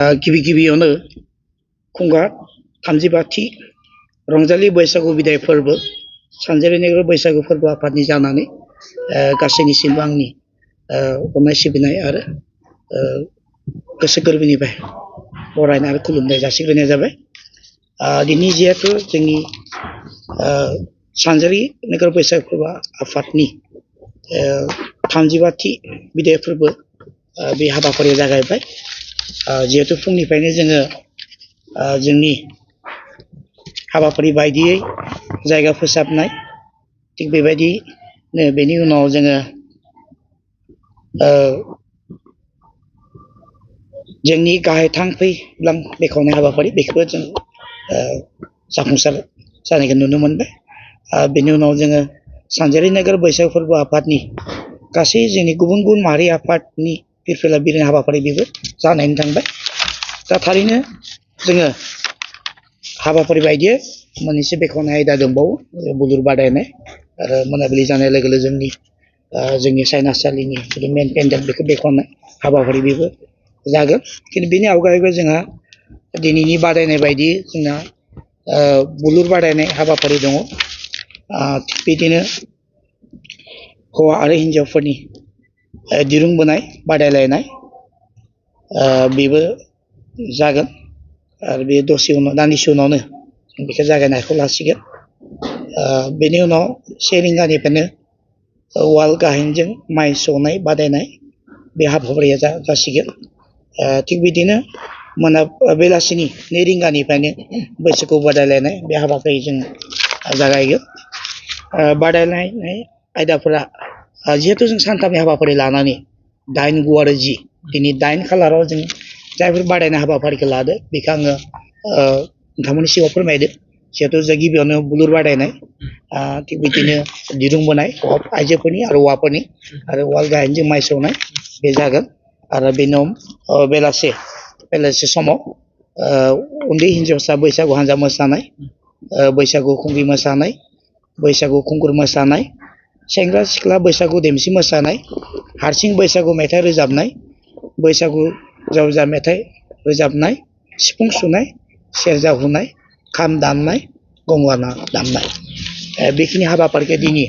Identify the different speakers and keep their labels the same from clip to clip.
Speaker 1: गिबि गिबियावनो खुंगा 35थि रंजालि बैसागु बिदाय फोरबो सानजारि नेग्रा बैसागु फोरबो आफादनि जानानै गासैनिसिमबो आंनि अननाय सिबिनाय आरो गोसो गोरबोनिफ्राय बरायनाय आरो खुलुमनाय जासिग्रोनाय जाबाय। दिनै जिहेतु जोंनि सानजारि नेग्रा बैसागु फोरबो आफादनि 35थि बिदाय फोरबो बे हाबाफारिया जागायबाय। जिहेतु फुंनिफ्रायनो जोङो जोंनि हाबाफारि बायदियै जायगा फोसाबनाय थिग बेबायदिनो बेनि उनाव जोङो जोंनि गाहाय थांखि बेखेवनाय हाबाफारि बेखौबो जों जाफुंसार जानायखौ नुनो मोनबाय। बेनि उनाव जोङो सानजारि नेग्रा बैसागु फोरबो आफादनि गासै जोंनि गुबुन गुबुन माहारि आफादनि फिरफिला बिरहोनाय हाबाफारि बेबो जानानै थांबाय। दा थारैनो जोङो हाबाफारि बायदियै मोननैसो बेखेवनाय आयदा दंबावो बुलुर बादायनाय आरो मोनाबिलि जानाय लोगो लोगो जोंनि सायनासालिनि मेन पेन्डेल बेखौ बेखेवनाय हाबाफारि बेबो जागोन। खिन्थु बेनि आवगायबो जोंहा दिनैनि बादायनाय बायदि जोंना बुलुर बादायनाय हाबाफारि दङ। थिग बिदिनो हौवा आरो हिन्जावफोरनि दिरुं बोनाय बादायलायनाय बेबो जागोन आरो बे दसे उनाव दान्दिसे उनावनो जों बेखौ जागायनायखौ लासिगोन। बेनि उनाव 1 रिंगानिफ्रायनो वाल गाहेनजों माइ सौनाय बादायनाय बे हाबाफारिया जासिगोन। थिग बिदिनो बेलासिनि 2 रिंगानिफ्रायनो बैसागु बादायलायनाय बे हाबाफारि जों जागायगोन। बादायलायनाय आयदाफोरा जिहेतु जों सानथामनि हाबाफारि लानानै 8, 9 आरो 10 दिनै 8 खालाराव जों जायफोर बादायनाय हाबाफारिखौ लादो बेखौ आङो नोंथांमोननि सिगाङाव फोरमायदो। जिहेतु जों गिबियावनो बुलुर बादायनाय थिग बिदिनो दिरुं बोनाय आइजोफोरनि आरो हौवाफोरनि आरो वाल गाहेनजों माइ सौनाय बे जागोन। आरो बेनि उनाव बेलासे समाव उन्दै हिन्जावसा बैसागु हान्जा मोसानाय, बैसागु खुंग्रि मोसानाय, बैसागु खुंगुर मोसानाय, सेंग्रा सिख्ला बैसागु देमसि मोसानाय, हारसिं बैसागु मेथाइ रोजाबनाय, बैसागु जावजा मेथाइ रोजाबनाय, सिफुं सुनाय, सेरजा हुनाय, खाम दामनाय, गंगोना दामनाय बेखिनि हाबाफारिखौ दिनै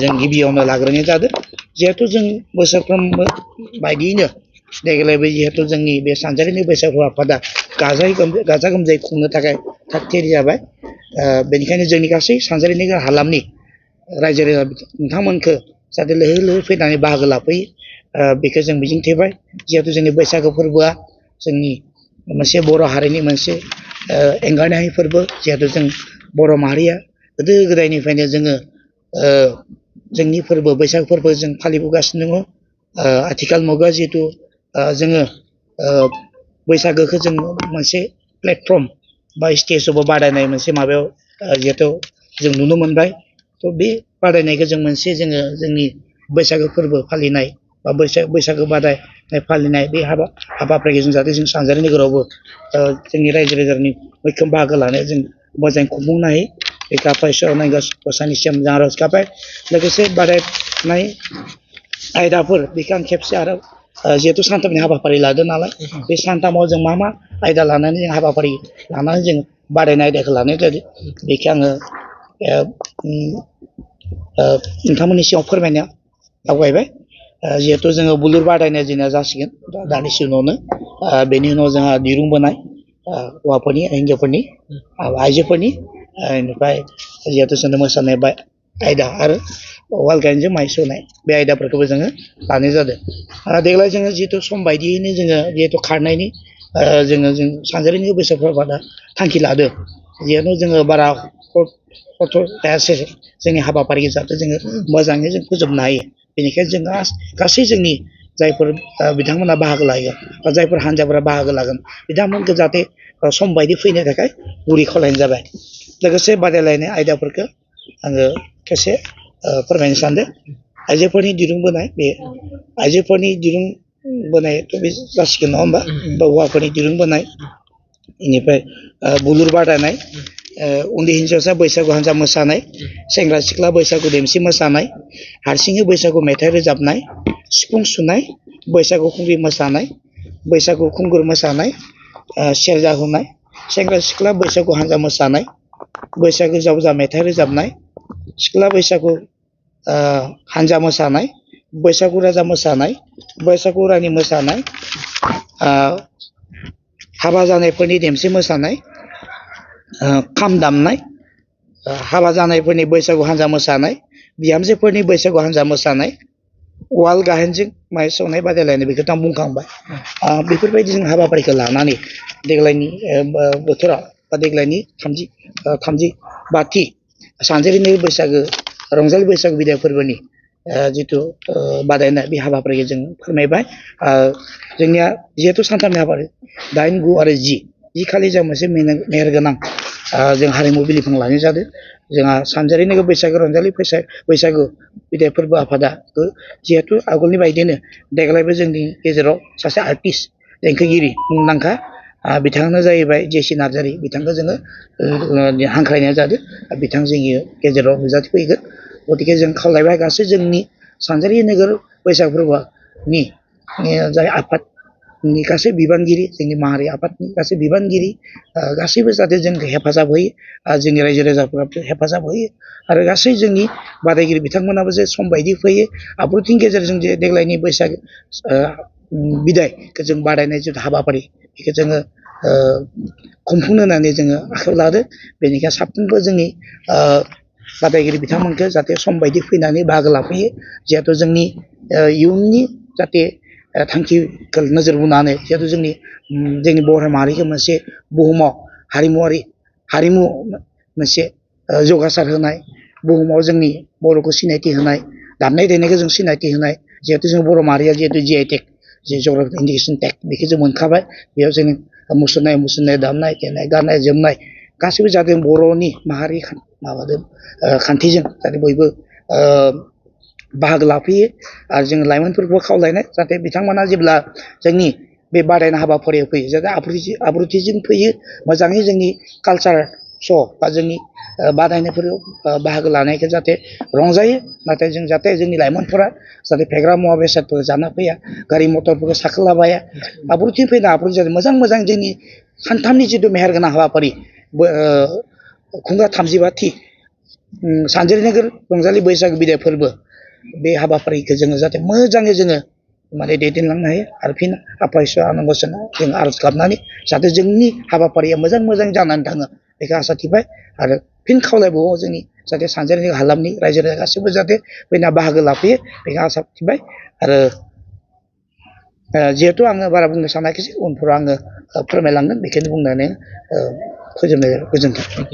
Speaker 1: जों गिबियावनो लाग्रोनाय जादों। जिहेतु जों बोसोरफ्रोमबो बायदियैनो देग्लायबो जिहेतु जोंनि बे सानजारिनि बैसागु आफादा गाजा गोमजायै खुंनो थाखाय थाग थियारि जाबाय। बेनिखायनो जोंनि गासै सानजारिनि हालामनि रायजो राजा नोंथांमोनखौ जाहाथे लैहोर लैहोर फैनानै बाहागो लाफैयो बेखौ जों मिजिंथिबाय। जिहेतु जोंनि बैसागु फोरबोआ जोंनि मोनसे बर' हारिनि मोनसे एंगारनो हायै फोरबो। जिहेतु जों बर' माहारिया गोदो गोदायनिफ्रायनो जोङो जोंनि फोरबो बैसागु फोरबो जों फालिबोगासिनो दङ। आथिखाल मुगा जिहेतु जोङो बैसागोखौ जों मोनसे प्लेटफर्म बा स्टेजावबो बादायनाय मोनसे माबायाव जिहेतु जों नुनो मोनबाय। थ' बे बादायनायखौ जों मोनसे जोंनि बैसागो फोरबो फालिनाय बा बैसागो बादायनाय फालिनाय बे हाबाफारिखौ जों जाहाथे जों सानजारि नोगोरावबो जोंनि रायजो राजानि मैखोम बाहागो लानायाव जों मोजाङै खुंफुंनो हायो। बेखौ आफा इसोर अननाय गसाइनिसिम जों आरज गाबबाय। लोगोसे बादायनाय आयदाफोर बेखौ आं खेबसे आरो जिहेतु सानथामनि हाबाफारि लादों नालाय बे सानथामाव जों मा आयदा लानानै जों हाबाफारि लानानै जों बादायनाय आयदाखौ लानाय जादों बेखौ आङो नोंथांमोननि सिगाङाव फोरमायनो आवगायबाय। जिहेतु जोङो बुलुर बादायनाय जोंना जासिगोन दानिसो उनावनो। बेनि उनाव जोंहा दिरुं बोनाय हौवाफोरनि हिन्जावफोरनि आइजोफोरनि बेनिफ्राय जिहेतु जोंनो मोसानाय आयदा आरो वाल गाहेनजों माइ सौनाय बे आयदाफोरखौबो जोङो लानाय जादों। देग्लाय जोङो जिहेतु सम बायदियैनो जोङो जिहेतु खारनायनि जों सानजारिनि बैसागु आफादा थांखि लादों। जिहेतु जोङो बारा खस्थ' थायासै जोंनि हाबाफारिखौ जाहाथे जोङो मोजाङै जों फोजोबनो हायो। बेनिखायनो जों गासै जोंनि जायफोर बिथांमोना बाहागो लागोन बा जायफोर हान्जाफोरा बाहागो लागोन बिथांमोनखौ जाहाथे सम बायदि फैनो थाखाय गुरै खावलायनाय जाबाय। लोगोसे बादायलायनाय आयदाफोरखौ आङो खेबसे फोरमायनो सानदों। आइजोफोरनि दिरुं बोनाय बे आइजोफोरनि दिरुं बोनायथ' बे जासिगोन नङा होमबा? बा हौवाफोरनि दिरुं बोनाय बेनिफ्राय बुलुर बादायनाय, उन्दै हिन्जावसा बैसागु हान्जा मोसानाय, सेंग्रा सिख्ला बैसागु देमसि मोसानाय, हारसिङै बैसागु मेथाइ रोजाबनाय, सिफुं सुनाय, बैसागु खुंग्रि मोसानाय, बैसागु खुंगुर मोसानाय, सेरजा हुनाय, सेंग्रा सिख्ला बैसागु हानजा मोसानाय, बैसागु जावजा मेथाइ रोजाबनाय, सिख्ला बैसागु हानजा मोसानाय, बैसागु राजा मोसानाय, बैसागु रानि मोसानाय, हाबा जानायफोरनि देमसि मोसानाय, खाम दामनाय, हाबा जानायफोरनि बैसागु हानजा मोसानाय, बिहामजोफोरनि बैसागु हानजा मोसानाय, वाल गाहेनजों माइ सौनाय बादायलायनाय बेखौथ' आं बुंखांबाय। बेफोरबायदि जों हाबाफारिखौ लानानै देग्लायनि बोथोराव बा देग्लायनि 32 सानजेरिनि बैसागो रंजालि बैसागु बिदाय फोरबोनि जिथु बादायनाय बे हाबाफारिखौ जों फोरमायबाय। जोंनिया जिहेतु सानथामनि हाबाफारि 8, 9 आरो 10 खालि जों मोनसे मेहेरगोनां जों हारिमु बिलिफां लानाय जादों। जोंहा सानजारि नोगोर बैसागो रंजालि बैसागु बिदाय फोरबो आफादा जिहेतु आगोलनि बायदिनो देग्लायबो जोंनि गेजेराव सासे आर्टिस्ट देंखोगिरि मुंदांखा बिथाङानो जाहैबाय जेसि नार्जारि, बिथांखौ जोङो हांख्रायनाय जादों। बिथां जोंनि गेजेराव नुजाथिफैगोन। गतिके जों खावलायबाय गासै जोंनि सानजारि नोगोर बैसागु फोरबोनि जाय आफादनि गासै बिबानगिरि, जोंनि माहारि आफादनि गासै बिबानगिरि गासैबो जाहाथे जोंखौ हेफाजाब होयो, जोंनि रायजो राजाफोराबो हेफाजाब होयो आरो गासै जोंनि बादायगिरि बिथांमोनाबो जे सम बायदि फैयो। आब्रुथिनि गेजेरजों जे देग्लायनि बैसागो बिदायखौ जों बादायनाय जिथु हाबाफारि बेखौ जोङो खुंफुंनो होननानै जोङो आखायाव लादों। बेनिखायनो साफ्रोमबो जोंनि बादायगिरि बिथांमोनखौ जाहाथे सम बायदि फैनानै बाहागो लाफैयो। जिहेतु जोंनि इयुननि जाहाथे थांखिखौ नोजोर बोनानै जिहेतु जोंनि बर' माहारिखौ मोनसे बुहुमाव हारिमु मोनसे जौगासार होनाय, बुहुमाव जोंनि बर'खौ सिनायथि होनाय, दामनाय देनायखौ जों सिनायथि होनाय, जिहेतु जों बर' माहारिया जिहेतु GI टेग जे जग्राफिक इन्डिकेसन टेग बेखौ जों मोनखाबाय। बेयाव जों मुसुरनाय दामनाय देनाय गाननाय जोमनाय गासैबो जादों बर'नि माहारि माबाजों खान्थिजों जाहाथे बयबो बाहागो लाफैयो। आरो जों लाइमोनफोरखौ खावलायनाय जाहाथे बिथांमोना जेब्ला जोंनि बे बादायनाय हाबाफारियाव फैयो जाहाथे आब्रुथिजों फैयो, मोजाङै जोंनि कालचार श' बा जोंनि बादायनायफोराव बाहागो लानायखौ जाहाथे रंजायो। नाथाय जों जाहाथे जोंनि लाइमोनफोरा जाहाथे फेग्रा मुवा बेसादफोर जाना फैया, गारि मटरफोरखौ साखोलाबाया, आब्रुथि फैना आब्रुथि जाहाथे मोजां जोंनि सानथामनि जिथु मेहेरगोनां हाबाफारि खुंगा 35थि सानजारि नोगोर रंजालि बैसागु बिदाय फोरबो बे हाबाफारिखौ जोङो जाहाथे मोजाङै जोङो माने दैदेनलांनो हायो। आरो फिन आफा इसोर आनान गसाइनाव जों आरज गाबनानै जाहाथे जोंनि हाबाफारिया मोजां जानानै थाङो बेखौ आसा थिबाय। आरो फिन खावलायबावो जोंनि जाहाथे सानजारि हालामनि रायजो राजा गासैबो जाहाथे फैना बाहागो लाफैयो बेखौ आसा थिबाय। आरो जिहेतु आङो बारा बुंनो सानाखिसै, उनफोराव आङो फोरमायलांगोन। बेखौनो बुंनानै फोजोबनाय जाबाय। गोजोन्थों।